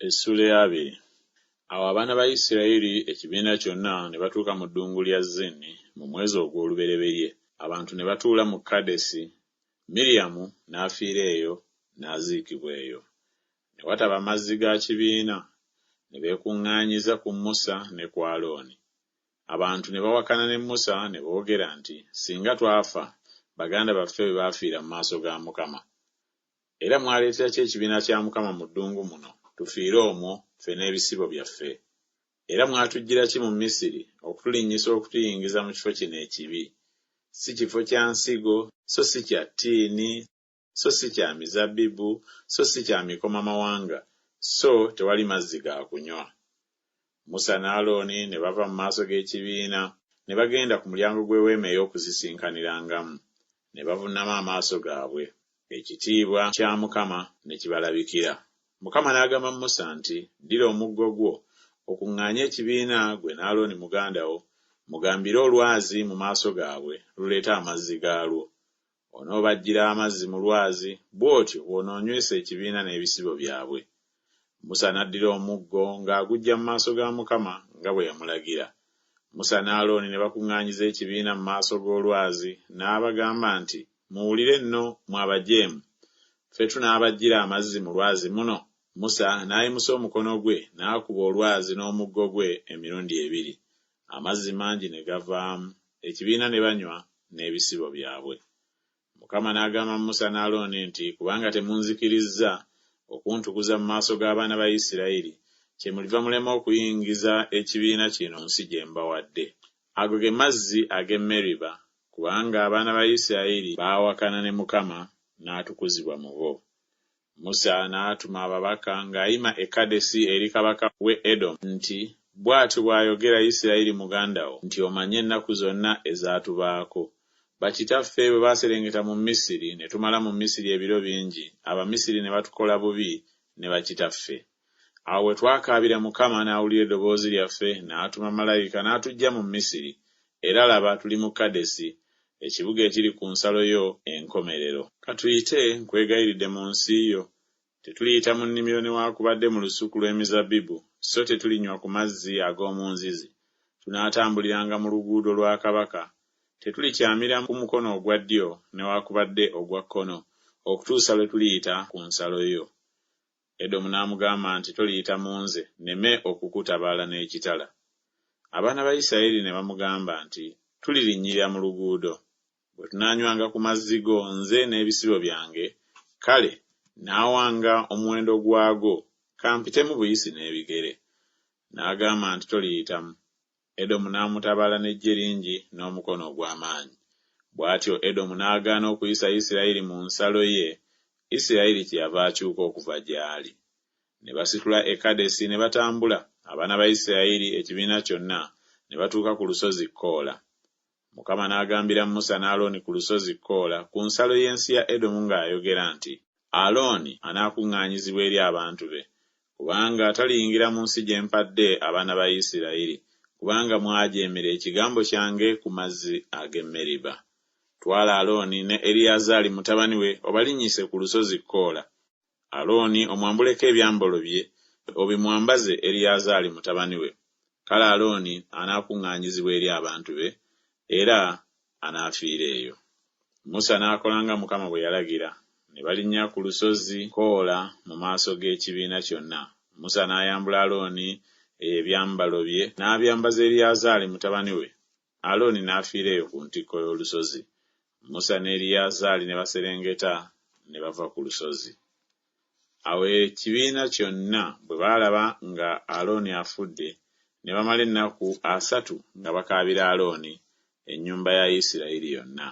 Essuula ey'abiri. Awo abaana ba Isirayiri, ekibiina kyonna, ne batuuka mu ddungu lya Zini mu mwezi ogw'olubereberye, abantu ne batuula mu Kadesi, Miryamu n'afiira eyo, n'aziikibwa eyo. Ne wataba mazzi ga kibiina, ne beekuŋŋaanyiza ku Musa ne ku Alooni. Abantu ne bawakana ne Musa ne boogera nti Singa twafa, baganda baffe bwe baafiira mu maaso ga Mukama! Era mwaleetera ki ekibiina kya Mukama mu ddungu muno, tufiire omwo, ffe n'ebisibo byaffe? Era mwatuggyira ki mu Misiri okutulinnyisa okutuyingiza mu kifo kino ekibi? Si kifo kya nsigo, so si kya ttiini, so si kya mizabbibu, so si kya mikomamawanga, so tewali mazzi ga kunywa. Musa ne Alooni ne bava mu maaso g'ekibiina ne bagenda ku mulyango gw'eweema ey'okusisinkanirangamu, ne bavunnama amaaso gaabwe. Ekitiibwa kya Mukama ne kibalabikira. Mukama n'agamba Musa nti, Ddira omuggo gwo, okuŋŋaanye ekibiina, ggwe ne Alooni muganda wo, mugambire olwazi mu maaso gaabwe, luleete amazzi gaalwo. Onoobaggyira amazzi mu lwazi, bw'otyo bw'onoonywesa ekibiina n'ebisibo byabwe. Musa n'addira omuggo ng'aguggya mu maaso ga Mukama nga bwe yamulagira. Musa ne Alooni ne bakuŋŋaanyiza ekibiina mu maaso g'olwazi, n'abagamba nti, Muwulire nno, mmwe abajeemu, ffe tunaabaggyira amazzi mu lwazi muno? Musa n'ayimusa omukono gwe n'akuba olwazi n'omuggo gwe emirundi ebiri, amazzi mangi ne gavaamu, ekibiina ne banywa n'ebisibo byabwe. Mukama n'agamba Musa ne Alooni nti, Kubanga temunzikirizza okuntukuza mu maaso g'abaana ba Isirayiri, kyemuliva mulema okuyingiza ekibiina kino mu nsi gye mbawadde. Ago ge mazzi ag'e Meriba, kubanga abaana ba Isirayiri baawakana ne Mukama, n'atukuzibwa mu bo. Musa n'atuma ababaka ng'ayima e Kadesi eri kabaka w'e Edomu nti, Bw'atyo bw'ayogera Isirayiri muganda wo nti Omanyi ennaku zonna ezaatubaako. Bakitaffe bwe baaserengeta mu Misiri, ne tumala mu Misiri ebiro bingi, Abamisiri ne batukola bubi ne bakitaffe. Awo bwe twakaabira Mukama, n'awulira eddoboozi lyaffe, n'atuma malayika n'atuggya mu Misiri, era laba, tuli mu Kadesi, ekibuga ekiri ku nsalo yo enkomerero. Ka tuyite, nkwegayiridde, mu nsi yo, tetuliyita mu nnimiro newaakubadde mu lusuku lw'emizabbibu, so tetulinywa ku mazzi ag'omu nzizi, tunaatambuliranga mu luguudo lwa kabaka, tetulikyamira ku mukono ogwa ddyo newaakubadde ogwa kkono, okutuusa lwe tuliyita ku nsalo yo. Edomu n'amugamba nti Toliyita mu nze, nneme okukutabaala n'ekitala. Abaana ba Isirayiri ne bamugamba nti Tulirinnyirira mu luguudo. Bwe tunaanywanga ku mazzi go, nze n'ebisibo byange, kale nnaawanga omuwendo gwago, ka mpitemu buyisi n'ebigere. N'agamba nti Toliyitamu. Edomu n'amutabaala n'eggye lingi n'omukono ogw'amaanyi. Bw'atyo Edomu n'agaana okuyisa Isirayiri mu nsalo ye, Isirayiri kyeyava akyuka okuva gy'ali. Ne basitula e Kadesi ne batambula, abaana ba Isirayiri, ekibiina kyonna, ne batuuka ku lusozi Koola. Mukama n'agambira Musa ne Alooni ku lusozi Koola ku nsalo y'ensi ya Edomu ng'ayogera nti, Alooni anaakuŋŋaanyizibwa eri abantu be, kubanga taliyingira mu nsi gye mpadde abaana ba Isirayiri, kubanga mwajeemera ekigambo kyange ku mazzi ag'e Meriba. Twala Alooni ne Eriyazaali mutabani we obalinnyise ku lusozi Koola, Alooni omwambuleko ebyambalo bye, obimwambaze Eriyazaali mutabani we. Kale Alooni anaakuŋŋaanyizibwa eri abantu be, era anaafiira eyo. Musa n'akola nga Mukama bwe yalagira, ne balinnya ku lusozi Koola mu maaso g'ekibiina kyonna. Musa n'ayambula Alooni ebyambalo bye, n'abyambaza Eriyazaali mutabani we, Alooni n'afiira eyo ku ntikko y'olusozi. Musa ne Eriyazaali ne baserengeta ne bava ku lusozi. Awo ekibiina kyonna bwe baalaba nga Alooni afudde, ne bamala ennaku asatu nga bakaabira Alooni, ennyumba ya Isirayiri yonna.